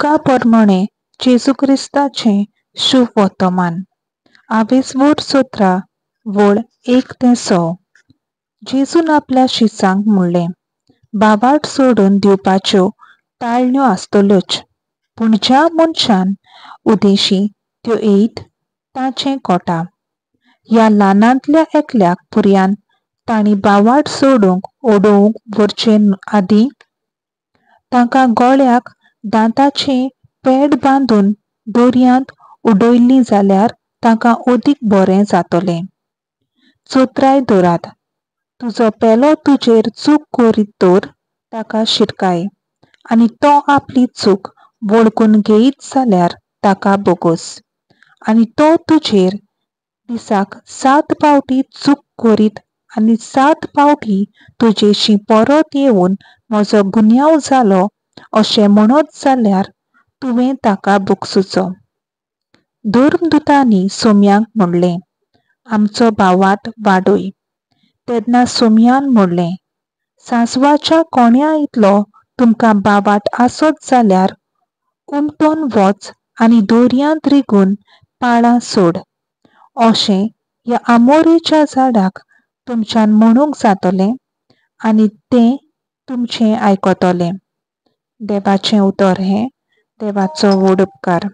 लुका प्रमाणे जेजू क्रिस्ताचें शुभ वर्तमान. आवेसवोर 17 वळ 1 ते 100. जेजून आपल्या शिसांक म्हणलें, बावाट सोडून दिवपाच्यो ताळण्यो आसतल्योच, पूण ज्या मनशान उदेशी त्यो येयत ताचें कोटा. ह्या ल्हानांतल्या एकल्याक भुरग्यान तांणी बावाट सोडूंक उडोवंक व्हरचे आदीं तांकां गळ्याक दांताचें पेड बांदून दर्यांत उडयल्लीं जाल्यार तांकां अदीक बरें जातलें. चोत्राय दवरात, तुजो पेलो तुजेर चूक करीत तर ताका शिरकाय आनी तो आपली चूक वळखून घेयत जाल्यार ताका बोगोस. आनी तो तुजेर दिसाक 7 फावटी चूक करीत आनी 7 फावटी तुजेशी परत येवन म्हजो गुन्यांव जालो अशें म्हणत जाल्यार तुवें ताका बोगसुचो. धर्मदुतांनी सोम्याक म्हणलें, आमचो भावार्थ वाडय. तेन्ना सोम्यान म्हणलें, सांसवाच्या कोण्या इतलो तुमकां भावार्थ आसत जाल्यार उमटोन वच आनी दर्यांत रिगून पाळां सोड. अशें ह्या आमोरेच्या झाडाक तुमच्यान म्हणूंक जातलें आनी तें तुमचें आयकतलें. देवाचें उतर हें. देवाचो व्हड उपकार.